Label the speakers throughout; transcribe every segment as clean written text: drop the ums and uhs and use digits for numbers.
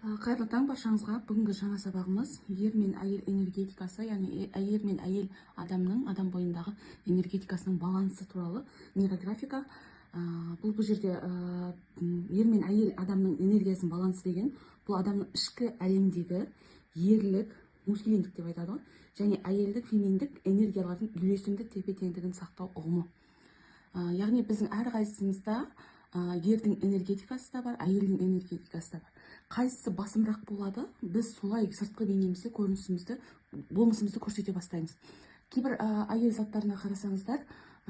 Speaker 1: Қайырлы таң баршаңызға. Бүгінгі жаңа сабағымыз ер мен әйел энергетикасы, яғни ер мен әйел адамның адам бойындағы энергетикасының балансы туралы нейрографика. Бұл жерде ер мен әйел адамның энергиясының балансы деген, бұл адамның ішкі әлемдегі ерлік, мускулиндік деп айтады ғой, және әйелдік, феминдік энергиялардың үйлесімді тепе-теңдігін сақтау ұғымы. Яғни біздің әрқайсымызда ердің энергетикасы да бар, әйелдің энергетикасы да бар. Қайсысы басымырақ болады, біз солай сыртқы бейнемізді, көрінісімізді, болмысымызды көрсете бастаймыз. Кейбір әйел заттарына қарасаңыздар,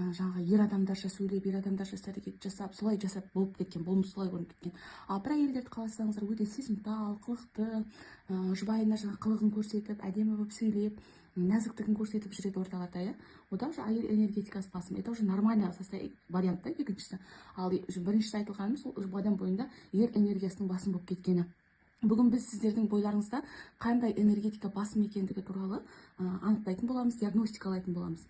Speaker 1: жаңағы ер адамдарша сөйлеп, ер адамдарша іс-әрекет жасап, солай жасап болып кеткен, болмыс солай көрініп кеткен. Ал бір әйелдерді қаласаңыздар, өте сезімтал, қылықты, жұбайына жаңағы қылығын көрсетіп, әдемі болып сөйлеп, нәзіктігін көрсетіп жүреді орталарда, иә. Ода уже әйел энергетикасы басым. Это уже нормальный вариант та екіншісі. Ал біріншісі айтылғаным сол адам бойында ер энергиясының басым болып кеткені. Бүгін біз сіздердің бойларыңызда қандай энергетика басым екендігі туралы анықтайтын боламыз, диагностикалайтын боламыз.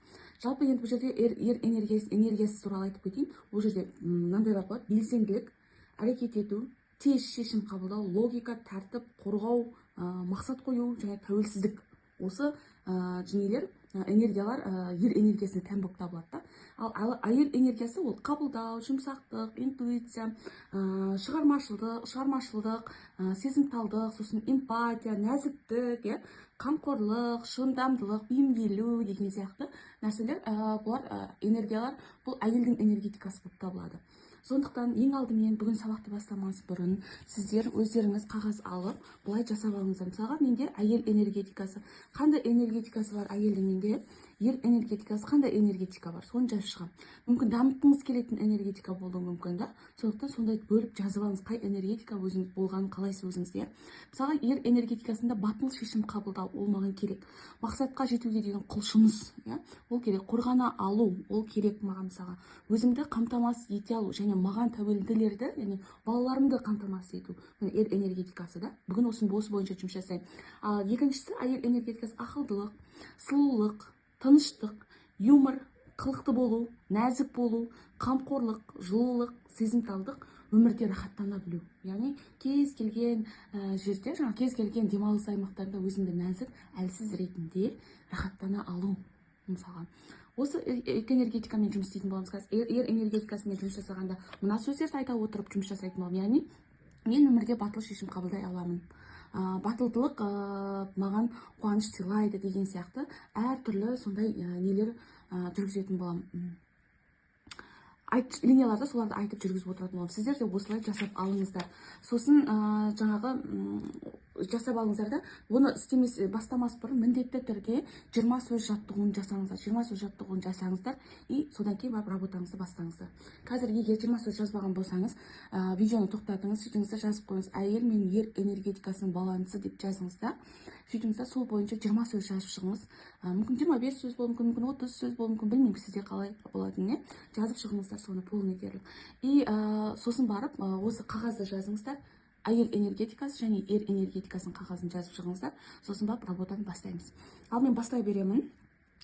Speaker 1: Жалпы енді бұл жерде ер энергиясы туралы айтып кетейін. Бұл жерде мынандайлар болады: белсенділік, әрекет ету, тез шешім қабылдау, логика, тәртіп, қорғау, мақсат қою және тәуелсіздік. Осы нелер, энергиялар ер энергиясына тән болып табылады да. Ал әйел энергиясы ол қабылдау, жұмсақтық, интуиция, шығармашылдық, сезімталдық, сосын эмпатия, нәзіктік, иә, қамқорлық, шыдамдылық, бейімделу деген сияқты нәрселер, бұлар, энергиялар бұл әйелдің энергетикасы болып табылады. Сондықтан ең алдымен бүгін сабақты бастамас бұрын сіздер өздеріңіз қағаз алып былай жасап алыңыздар. Мысалға, менде әйел энергетикасы, қандай энергетикасы бар әйелдің, менде ер энергетикасы, қандай энергетика бар, соны жазып шығамын. Мүмкін дамытқыңыз келетін энергетика болуы мүмкін да. Сондықтан сондай бөліп жазып алыңыз, қай энергетика өзіңіз болғанын қалайсыз өзіңізде. Мысалға, ер энергетикасында батыл шешім қабылдау, ол маған керек. Мақсатқа жетуге деген құлшыныс, иә, ол керек. Қорғана алу, ол керек маған. Мысалға, өзімді қамтамасыз ете алу және маған тәуелділерді, яғни балаларымды қамтамасыз ету. Міне, ер энергетикасы да. Бүгін осы бойынша жұмыс жасаймын. Ал екіншісі әйел энергетикасы: ақылдылық, сұлулық, тыныштық, юмор, қылықты болу, нәзік болу, қамқорлық, жылулық, сезімталдық, өмірде рахаттана білу. Яғни кез келген жерде, жаңа кез келген демалыс аймақтарында өзіңді нәзік, әлсіз ретінде рахаттана алу. Мысалға, осы екі энергетикамен жұмыс істейтін боламыз қазір. Ер энергетикасымен жұмыс жасағанда мына сөздерді айта отырып жұмыс жасайтын боламын. Яғни мен өмірде батыл шешім қабылдай аламын. Батылдылық маған қуаныш сыйлайды деген сияқты әртүрлі сондай нелер жүргізетін боламын. Линияларда соларды айтып жүргізіп отыратын боламын. Сіздер де осылай жасап алыңыздар. Сосын жасап алыңыздар да, оны істемес, бастамас бұрын міндетті түрде 20 сөз жаттығуын жасаңыздар. 20 сөз жаттығуын жасаңыздар и содан кейін барып работаңызды бастаңыздар. Қазір егер 20 сөз жазбаған болсаңыз, видеоны тоқтатыңыз, сөйтіңіз де жазып қойыңыз. Әйел мен ер энергетикасының балансы деп жазыңыз да. Сөйтіңіз де сол бойынша 20 сөз жазып шығыңыз. Мүмкін 25 сөз болуы мүмкін, мүмкін 30 сөз болуы мүмкін, білмеймін сізде қалай болатынын, иә. Жазып шығыңыздар соны полный дерлік. И сосын барып, осы қағазды жазыңыздар. Әйел энергетикасы және ер энергетикасының қағазын жазып шығыңыздар. Сосын барып работаны бастаймыз. Ал мен бастай беремін,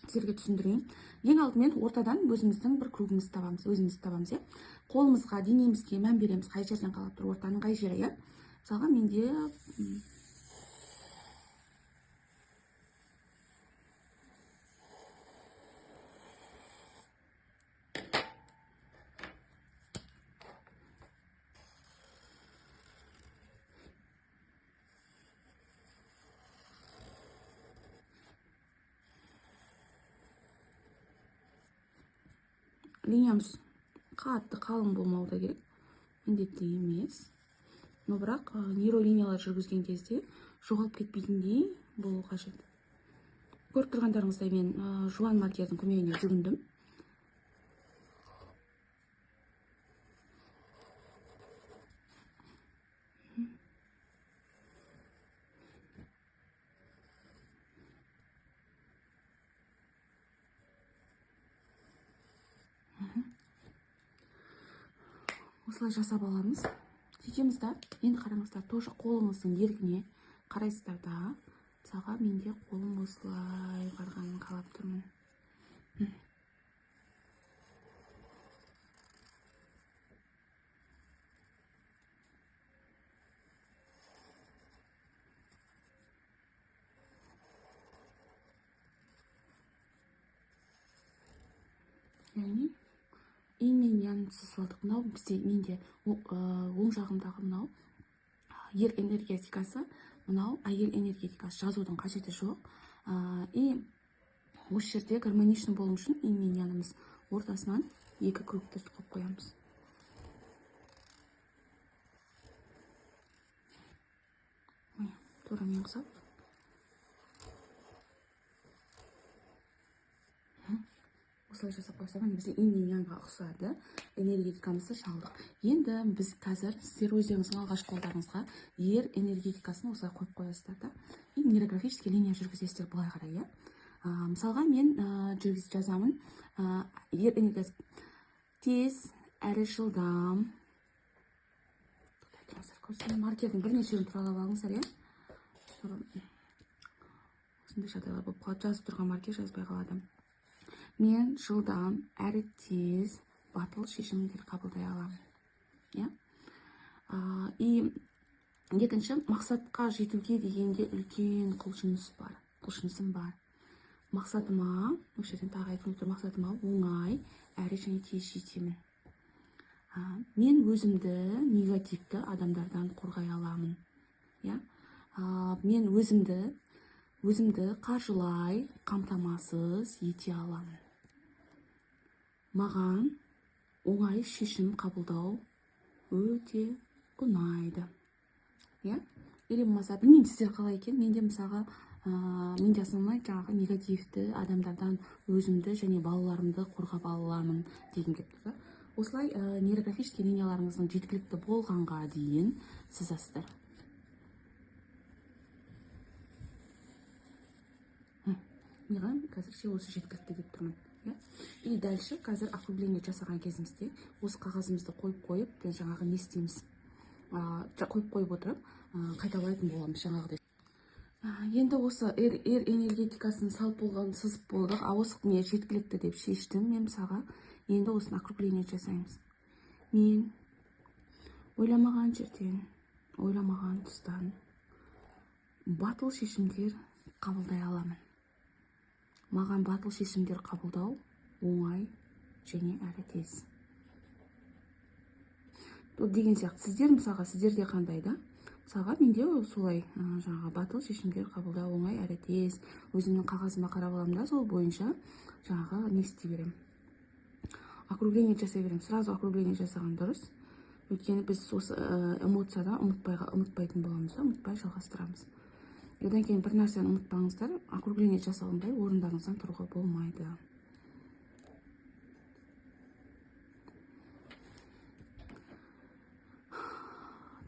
Speaker 1: сіздерге түсіндірейін. Ең алдымен ортадан өзіміздің бір кругімізді табамыз, өзімізді табамыз, иә. Қолымызға, денемізге мән береміз, қай жерден қалап тұр, ортаның қай жері, иә. Мысалға, менде линиямыз қатты қалың болмауы да керек, міндетті емес. Но бірақ нейролиниялар жүргізген кезде жоғалып кетпейтіндей болу қажет. Көріп тұрғандарыңыздай мен жуан маркердің көмегіне жүгіндім. Осылай жасап аламыз. Сөйтеміз да, енді қараңыздар, тоже қолыңыздың еркіне қарайсыздар да. Мысалға, менде қолым осылай барғанын қалап тұрмын. Яғни инь мен янды сызып. Мынау бізде, менде оң жағымдағы мынау ер энергетикасы, мынау әйел энергетикасы. Жазудың қажеті жоқ. И осы жерде гармоничный болу үшін инь мен янымыз ортасынан екі кругты қойып қоямыз. Міне, тура мен ұқсап. Осылай жасап қойсақ, міне, бізде инь мен янға ұқсады, энергетикамызды шалдық. Енді біз қазір сіздер өздеріңіздің алғашқы қолдарыңызға ер энергетикасын осылай қойып қоясыздар да, и нейрографический линия жүргізесіздер былай қарай, иә. Мысалға, мен жүргізіп жазамын, ер энергиясы тез әрі жылдам. Тоқтай тұрыңыздар, көрсетейін. Маркердің бірнешеуін туралап алыңыздар, иә. Осындай жағдайлар болып қалады, жазып тұрған маркер жазбай қалады. Мен жылдам әрі тез батыл шешімдер қабылдай аламын, иә. И екінші, мақсатқа жетуге дегенде үлкен құлшыныс бар, құлшынысым бар. Мақсатыма, осы жерден тағы айтқым келіп тұр, мақсатыма оңай әрі және тез жетемін. Мен өзімді негативті адамдардан қорғай аламын, иә. Мен өзімді қаржылай қамтамасыз ете аламын. Маған оңай шешім қабылдау өте ұнайды, иә. Или болмаса, білмеймін, сіздер қалай екен, менде мысалға, менде основной жаңағы негативті адамдардан өзімді және балаларымды қорғап аламын дегім келіп тұр да. Осылай нейрографический линияларыңыздың жеткілікті болғанға дейін сызасыздар. Маған қазірше осы жеткілікті деп тұрмын, иә. И дальше қазір округление жасаған кезімізде осы қағазымызды қойып қойып, біз жаңағы не істейміз? Қойып қойып отырып, қайталайтын боламыз жаңағыдай. Енді осы ер энергетикасын салып болған, сызып болдық. А осы не жеткілікті деп шештім мен мысалға. Енді осыны округление жасаймыз. Мен ойламаған жерден, ойламаған тұстан батыл шешімдер қабылдай аламын. Маған батыл шешімдер қабылдау оңай және әрі тез. Бұл деген сияқты. Сіздер мысалға, сіздерде қандай да? Мысалға, менде солай, жаңағы батыл шешімдер қабылдау оңай әрі тез. Өзімнің қағазыма қарап аламын да, сол бойынша жаңағы не істей беремін. Округление жасай беремін. Сразу округление жасаған дұрыс. Өйткені біз осы эмоцияда ұмытпайтын боламыз да, ұмытпай жалғастырамыз. Одан кейін бір нәрсені ұмытпаңыздар, округление жасалынбай орындарыңыздан тұруға болмайды.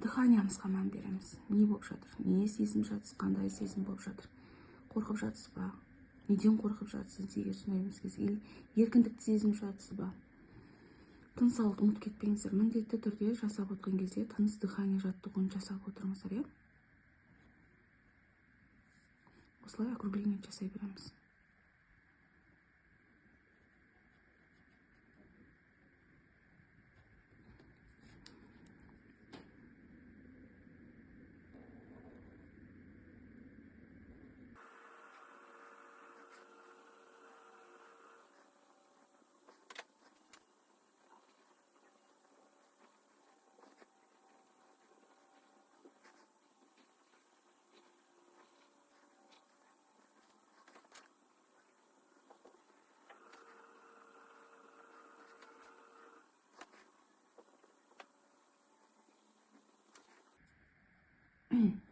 Speaker 1: Дыханиямызға мән береміз. Не болып жатыр? Не сезім жатсыз? Қандай сезім болып жатыр? Қорқып жатсыз ба? Неден қорқып жатсыз? Егер сондай емес кезде, или еркіндікті сезініп жатсыз ба? Тыныс алуды ұмытып кетпеңіздер. Міндетті түрде жасап отқан кезде тыныс, дыхание жаттығуын жасап отырыңыздар, иә? Осылай округление жасай береміз.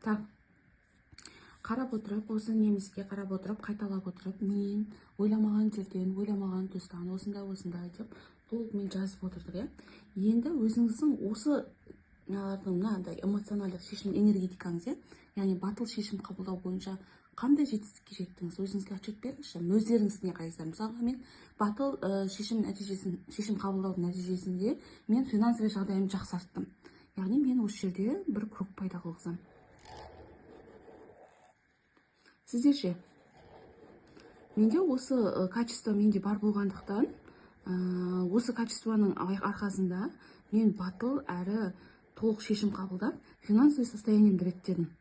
Speaker 1: Так, қарап отырып, осы немізге қарап отырып, қайталап отырып, мен ойламаған жерден, ойламаған тұстан, осындай, осындай деп толығымен жазып отырдық, иә. Енді өзіңіздің осы мыналардың мынандай эмоционалдық шешім энергетикаңыз, иә, яғни батыл шешім қабылдау бойынша қандай жетістікке жеттіңіз, өзіңізге отчет беріңізші, өздеріңіз не қарайсыздар. Мысалға, мен батыл шешім нәтижесін, шешім қабылдаудың нәтижесінде мен финансовый жағдайымды жақсарттым. Яғни мен осы жерде бір круг пайда қылғызамын. Сіздер ше? Менде осы качество менде бар болғандықтан, осы качествоның арқасында мен батыл әрі толық шешім қабылдап, финансовый состояниемді реттедім.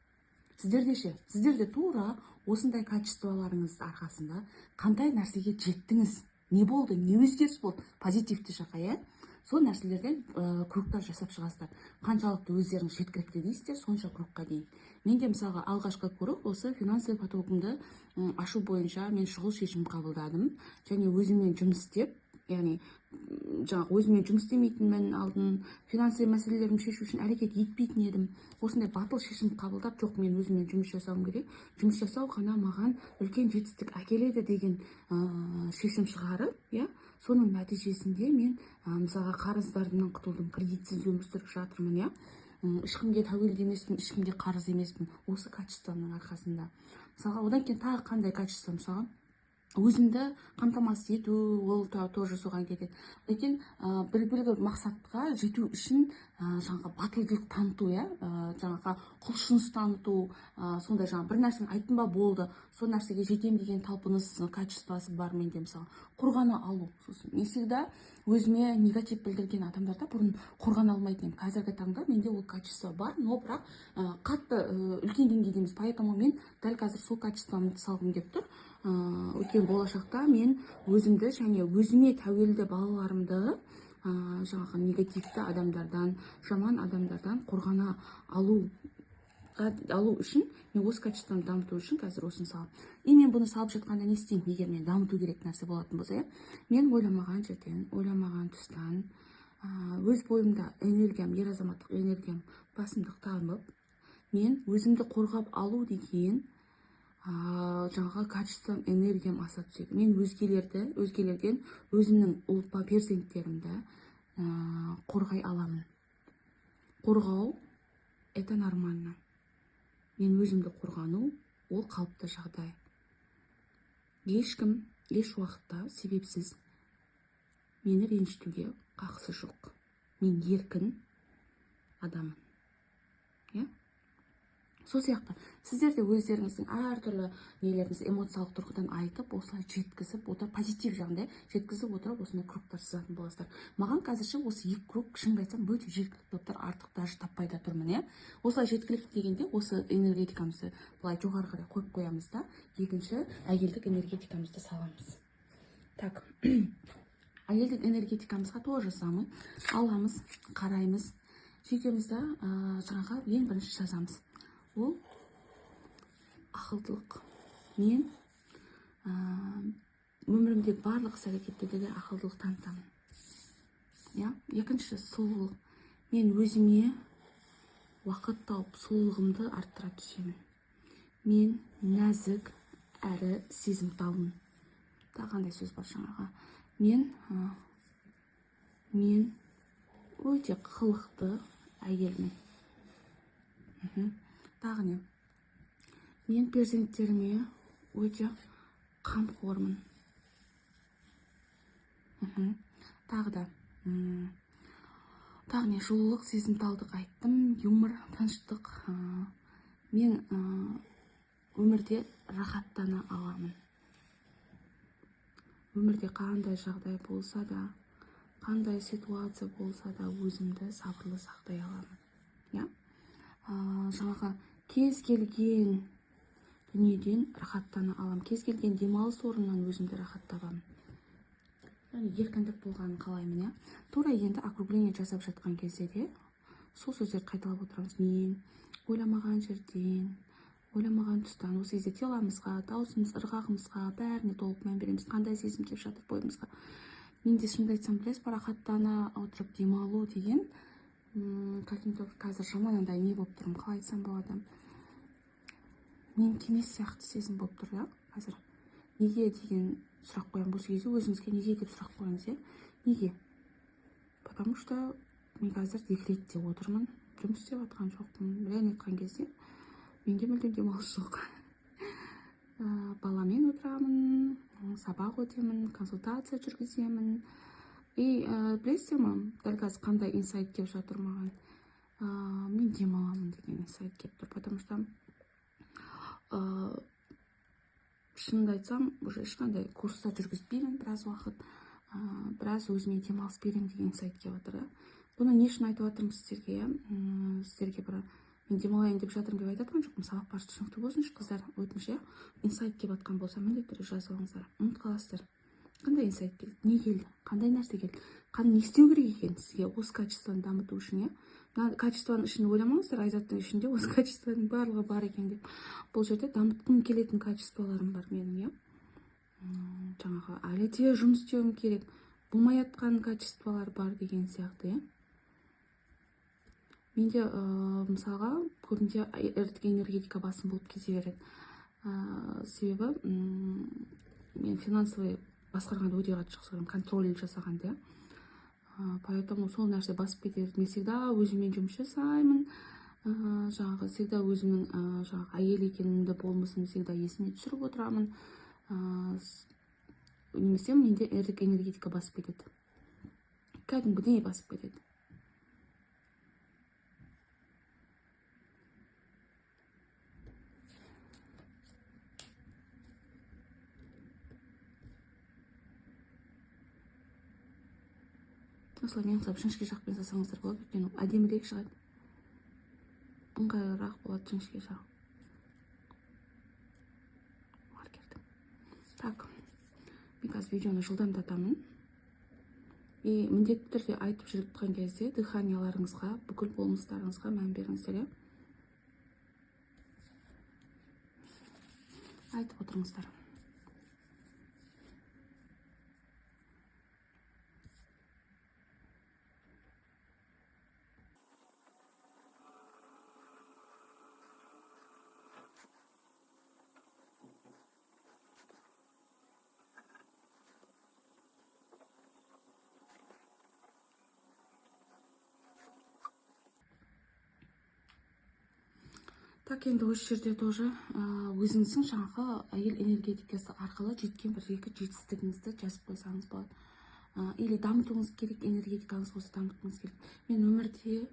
Speaker 1: Сіздерде ше? Сіздерде тура осындай качестволарыңыз арқасында қандай нәрсеге жеттіңіз? Не болды, не өзгеріс болды позитивті жаққа, иә? Сол нәрселерден кругтар жасап шығасыздар. Қаншалықты өздеріңіз жеткілікті дейсіздер, сонша кругқа дейін. Менде, мысалға, алғашқы круг осы финансовый потогымды ашу бойынша мен шұғыл шешім қабылдадым және өзіммен жұмыс істеп, яғни жаңағы өзіммен жұмыс істемейтінмін алдын, финансовый мәселелерімді шешу үшін әрекет етпейтін едім. Осындай батыл шешім қабылдап, жоқ, мен өзіммен жұмыс жасауым керек, жұмыс жасау ғана маған үлкен жетістік әкеледі деген шешім шығарып, иә, соның нәтижесінде мен мысалға, қарыздарымнан құтылдым, кредитсіз өмір сүріп жатырмын, иә. Ешкімге тәуелді емеспін, ешкімге қарыз емеспін осы качествомның арқасында. Мысалға, одан кейін тағы қандай качество? Мысалға, өзімді қамтамасыз ету, ол тоже соған кетеді. Одан кейін белгілі бір мақсатқа жету үшін жаңағы батылдық таныту, иә, жаңағы құлшыныс таныту, сондай жаңағы бір нәрсені айттым ба, болды, сол нәрсеге жетемін деген талпыныс качествосы бар менде. Мысалы, қорғана алу. Сосын мен всегда өзіме негатив білдірген адамдарда бұрын қорғана алмайтын едім. Қазіргі таңда менде ол качество бар, но бірақ қатты үлкен деңгейде емес. Поэтому мен дәл қазір сол качествомды салғым келіп тұр, өйткені болашақта мен өзімді және өзіме тәуелді балаларымды жаңағы негативті адамдардан, жаман адамдардан қорғана алу үшін, мен осы качествоны дамыту үшін қазір осыны саламын. И мен бұны салып жатқанда не істеймін? Егер мен дамыту керек нәрсе болатын болса, иә, мен ойламаған жерден, ойламаған тұстан өз бойымда энергиям, ер азаматтық энергиям басымдық танып, мен өзімді қорғап алу деген жаңағы качеством, энергиям аса түседі. Мен өзгелерді, өзгелерден өзімнің ұл перзенттерімді қорғай аламын. Қорғау — это нормально. Мен өзімді қорғану — ол қалыпты жағдай. Ешкім еш уақытта себепсіз мені ренжітуге қақысы жоқ. Мен еркін адаммын, иә. Сол сияқты сіздер де өздеріңіздің әртүрлі нелеріңізді эмоциялық тұрғыдан айтып, осылай жеткізіп отырып, позитив жағында жеткізіп отырып, осындай кругтар сызатын боласыздар. Маған қазірше осы екі круг, шынымды айтсам, өте жеткілікті болып тұр, артық даже таппай да тұрмын, иә. Осылай жеткілікті дегенде, осы энергетикамызды былай жоғары қарай қойып қоямыз да, екінші әйелдік энергетикамызды саламыз. Так, әйелдік энергетикамызға то же самое аламыз, қараймыз, сөйтеміз да, жаңағы ең бірінші жазамыз, ол ақылдылық. Мен өмірімдегі барлық іс әрекеттерде де ақылдылық танытамын, иә. Екінші, сұлулық. Мен өзіме уақыт тауып, сұлулығымды арттыра түсемін. Мен нәзік әрі сезімталмын. Тағы қандай сөз бар? Жаңағы мен өте қылықты әйелмін. Тағы не? Мен перзенттеріме өте қамқормын. Тағы да тағы не? Жылулық, сезімталдық айттым, юмор, тыныштық. Мен өмірде рахаттана аламын. Өмірде қандай жағдай болса да, қандай ситуация болса да, өзімді сабырлы сақтай аламын, иә. Жаңағы кез келген дүниеден рахаттана аламын, кез келген демалыс орнынан өзімді рахат табамын, яғни еркіндік болғанын қалаймын, иә. Тура енді округление жасап жатқан кезде де сол сөздерді қайталап отырамыз. Мен ойламаған жерден, ойламаған тұстан. Осы кезде теломызға, дауысымыз, ырғағымызға, бәріне толық мән береміз, қандай сезім келіп жатыр бойымызға. Менде, шынымды айтсам, білесіз ба, рахаттана отырып демалу деген каким то қазір жаман андай не болып тұрмын, қалай айтсам болады, мен емес сияқты сезім болып тұр, иә. Қазір неге деген сұрақ қоямын. Осы кезде өзіңізге неге деп сұрақ қойыңыз, иә. Неге? Потому что мен қазір декретте отырмын, жұмыс істеп жатқан жоқпын. Реально айтқан кезде, менде мүлдем демалыс жоқ. Баламен отырамын, сабақ өтемін, консультация жүргіземін. И білесіздер ма, дәл қазір қандай инсайт келіп жатыр маған? Мен демаламын деген инсайт келіп тұр, потому что шынымды айтсам, уже ешқандай курстар жүргізбеймін біраз уақыт, біраз өзіме демалыс беремін деген инсайт келіп жатыр да. Бұны не үшін айтып жатырмын сіздерге, иә? Сіздерге бір мен демалайын деп жатырмын деп айтып жатқан жоқпын. Сабақ барысы түсінікті болсыншы, қыздар, өтініш, иә. Инсайт келіп жатқан болса, міндетті түрде жазып алыңыздар, ұмытып қаласыздар. Қандай инсайт келді, не келді, қандай нәрсе келді, не істеу керек екен сізге осы качествоны дамыту үшін, иә? Мына качествоның ішін ойламаңыздар, Айзаттың ішінде осы качествоның барлығы бар екен деп. Бұл жерде дамытқым келетін качестволарым бар менің, иә? Жаңағы әлі де жұмыс істеуім керек, болмай жатқан качестволар бар деген сияқты, иә? Менде, мысалға, көбінде энергетика басым болып кете береді. Себебі мен финансовый басқарғанды өте қатты жақсы көремін, контроль жасағанды, иә. Поэтому сол нәрсе басып кете береді. Мен всегда өзіммен жұмыс жасаймын, жаңағы всегда өзімнің жаңағы әйел екенімді, болмысымды всегда есіме түсіріп отырамын. Немесе менде энергетика басып кетеді, кәдімгідей басып кетеді. Осылай мен ұқсап жіңішке жақпен жасаңыздар болады, өйткені әдемірек шығады, ыңғайлырақ болады жіңішке жақ маркердің. Так, мен қазір видеоны жылдамдатамын. И міндетті түрде айтып жүріп тұрған кезде дыханияларыңызға, бүкіл болмыстарыңызға мән беріңіздер, иә? Айтып отырыңыздар. Так, енді осы жерде тоже өзіңіздің жаңағы әйел энергетикасы арқылы жеткен бір екі жетістігіңізді жазып қойсаңыз болады. Или дамытуыңыз керек, энергетикаңыз болса дамытуыңыз керек. Мен өмірде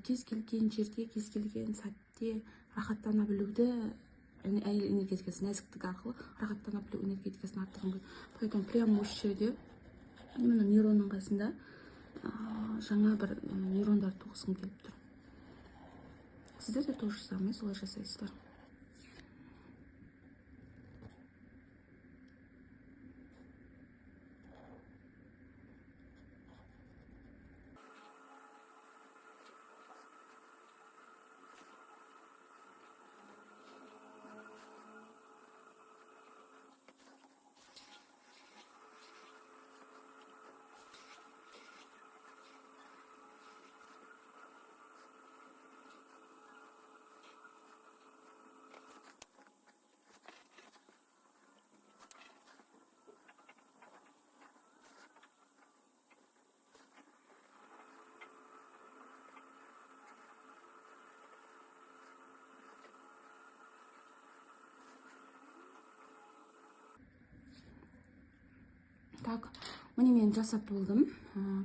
Speaker 1: кез келген жерде, кез келген сәтте рахаттана білуді, яғни әйел энергетикасы нәзіктік арқылы рахаттана білу энергетикасын арттырғым келеді. Поэтому прямо осы жерде именно нейронның қасында жаңа бір нейрондар туғызғым келіп тұр. Сіздер де то же самое солай жасайсыздар. Так, міне мен жасап болдым.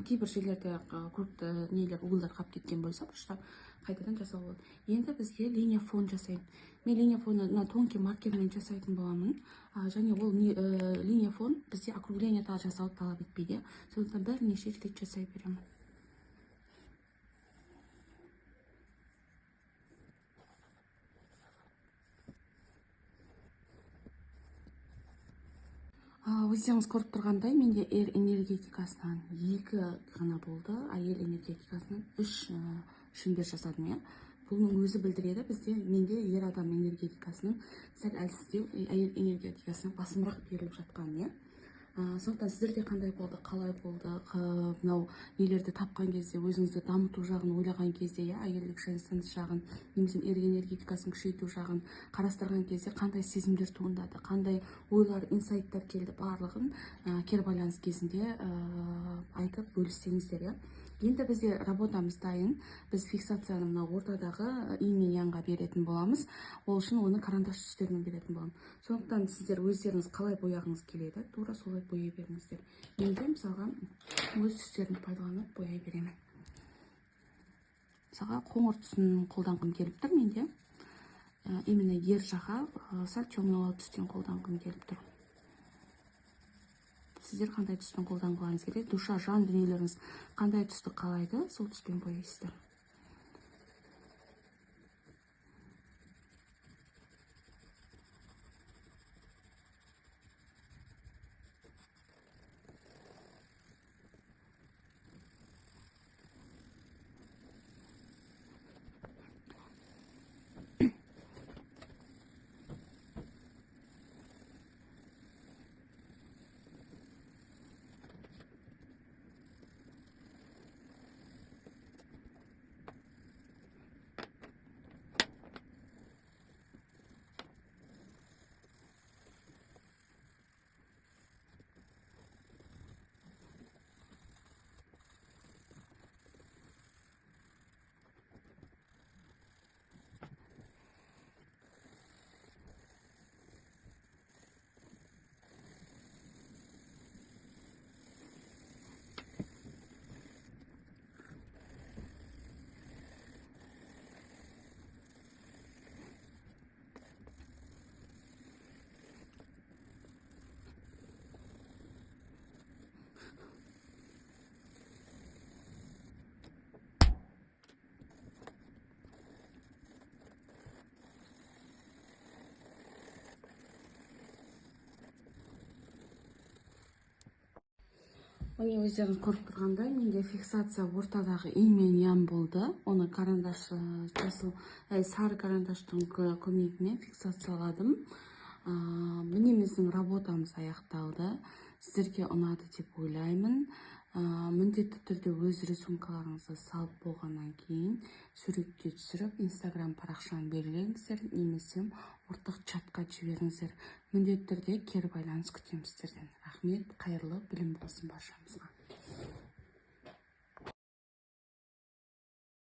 Speaker 1: Кейбір жерлерде көпті нелер, углдар қалып кеткен болса, бұрыштап қайтадан жасау болады. Енді бізге линия фон жасаймын. Мен линия фоны мына тонкий маркермен жасайтын боламын. Және ол линия фон бізде округление жасауды талап етпейді. Сондықтан бірнеше рет жасай беремін. Өздеріңіз көріп тұрғандай, менде ер энергетикасынан 2 ғана болды, әйел энергетикасынан 3 шеңбер жасадым, иә. Бұның өзі білдіреді, бізде менде ер адам энергетикасының сәл әлсіздеу, әйел энергетикасының басымырақ беріліп жатқанын, иә. Сондықтан сіздерде қандай болды, қалай болды, мынау нелерді тапқан кезде, өзіңізді дамыту жағын ойлаған кезде, иә, әйелдік женственность жағын, немесе ер энергетикасын күшейту жағын қарастырған кезде қандай сезімдер туындады, қандай ойлар, инсайттар келді, барлығын кері байланыс кезінде айтып бөліссеңіздер, иә. Енді бізде работамыз дайын. Біз фиксацияны мына ортадағы инь мен янға беретін боламыз. Ол үшін оны карандаш түстерімен беретін боламын. Сондықтан сіздер өздеріңіз қалай бояғыңыз келеді, тура солай бояй беріңіздер. Мен де мысалға өз түстерімді пайдаланып бояй беремін. Мысалға қоңыр түсін қолданғым келіп тұр менде. Именно ер жаққа сәл темный түстен қолданғым келіп тұр. Сіздер қандай түспен қолданғыларыңыз келеді, душа, жан дүниелеріңіз қандай түсті қалайды, сол түспен бояйсыздар. Міне, өздеріңіз көріп тұрғандай, менде фиксация ортадағы инь мен ян болды. Оны карандаш, жасыл, сары карандаштың көмегімен фиксацияладым. Міне, біздің работамыз аяқталды. Сіздерге ұнады деп ойлаймын. Міндетті түрде өз рисункаларыңызды салып болғаннан кейін суретке түсіріп, Инстаграм парақшаны белгілеңіздер немесе ортақ чатқа жіберіңіздер. Міндетті түрде кері байланыс күтемін сіздерден. Рахмет, қайырлы білім болсын баршамызға.